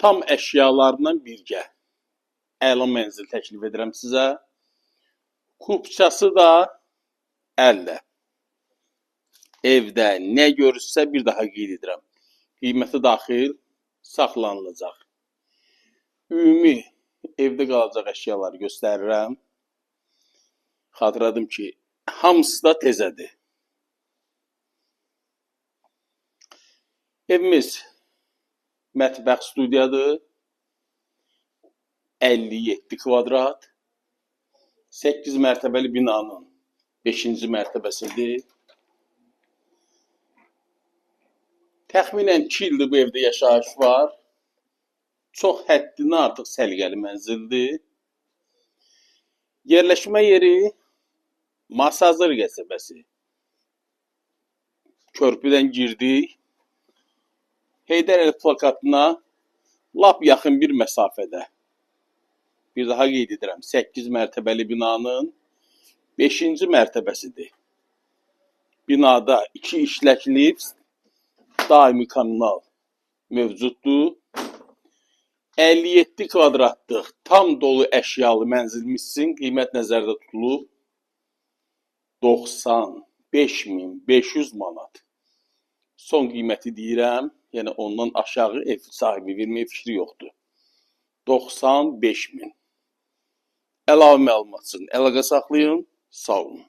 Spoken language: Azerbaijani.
Tam əşyalarla birgə əla mənzil təklif edirəm sizə. Kupçası da əldə. Evdə nə görürsə, bir daha qeyd edirəm, qiymətə daxil saxlanılacaq. Ümumi evdə qalacaq əşyaları göstərirəm. Xatırladım ki, hamısı da tezədir. Evimiz mətbəx studiyadır. 57 kvadrat. 8 mərtəbəli binanın 5-ci mərtəbəsidir. Təxminən 2 ildir bu evdə yaşayış var. Çox həddindən artıq səliqəli mənzildir. Yerləşmə yeri Masazır qəsəbəsi. Körpüdən girdik. Heydər Əliyev plakatına lap yaxın bir məsafədə. Bir daha qeyd edirəm, 8 mərtəbəli binanın 5-ci mərtəbəsidir. Binada 2 işlək lift, daimi kommunal mövcuddur. 57 kvadratlıq tam dolu əşyalı mənzilimiz üçün qiymət nəzərdə tutulub 95.500 manat. Son qiyməti deyirəm, yəni ondan aşağı ev sahibi verməyə fikri yoxdur. 95 min. Əlavə məlumat üçün əlaqə saxlayın. Sağ olun.